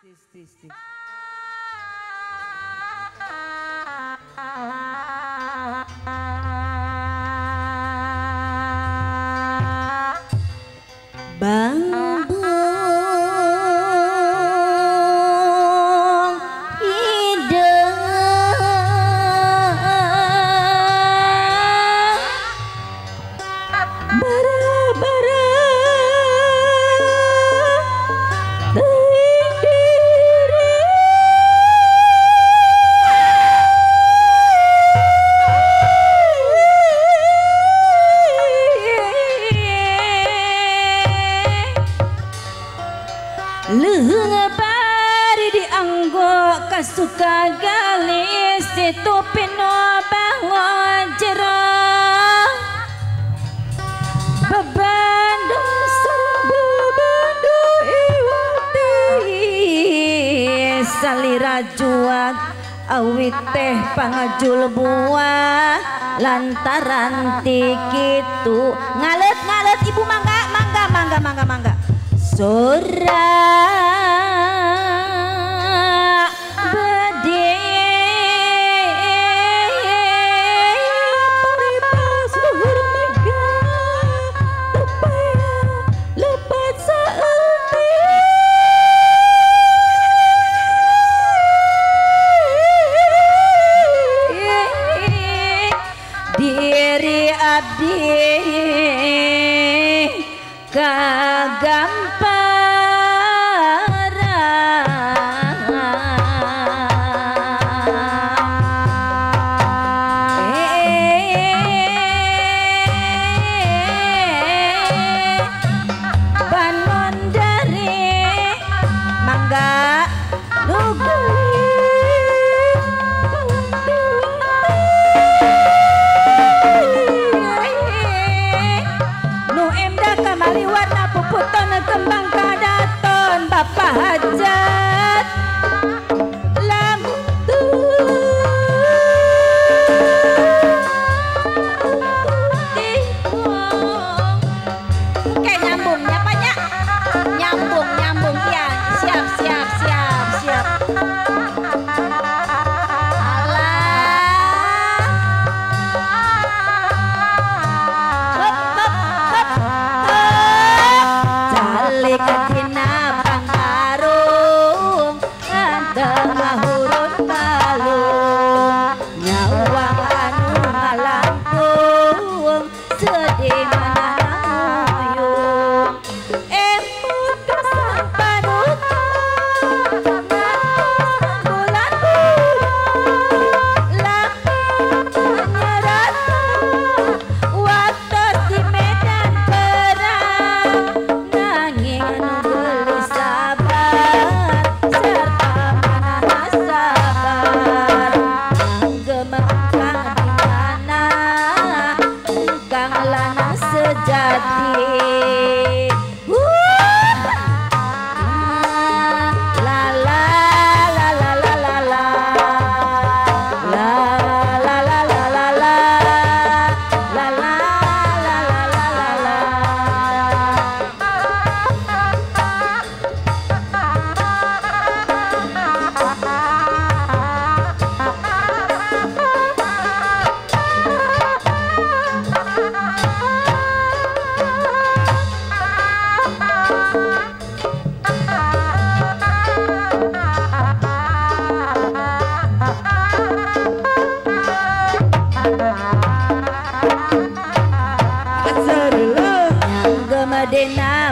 Tis, tis. Bambung hideung bara-bara teuing diri leuheung bari dianggo kasuka galis situ pino bangun jero bebandung sareng bebandung iwati salira juag awit teh pangajul buah lantaran ti kitu ngalet-ngalet ibu mangga mangga mangga mangga mangga sora bede paripas luhur mega tepaya lepat saeutik diri abdi kagamparan banon dari mangga nu emda kamari warna puputon kembang kadaton bapak hajat lamun oke nyambung nyapanya nyambung nyambung ya siap siap siap siap alah hop hop hop hop calik dina pangkarung tengah hurun balung nyawa anu ngalangkung sedih mananuyung emut kasang panutan bulan bulan nyerata waktu di medan perang nanging anu geulis sabar serta manaha sabar langgem kang di mana kang lanang sejati. La la la la la la la la la la la la la la la la la la la la. Nyanggem dina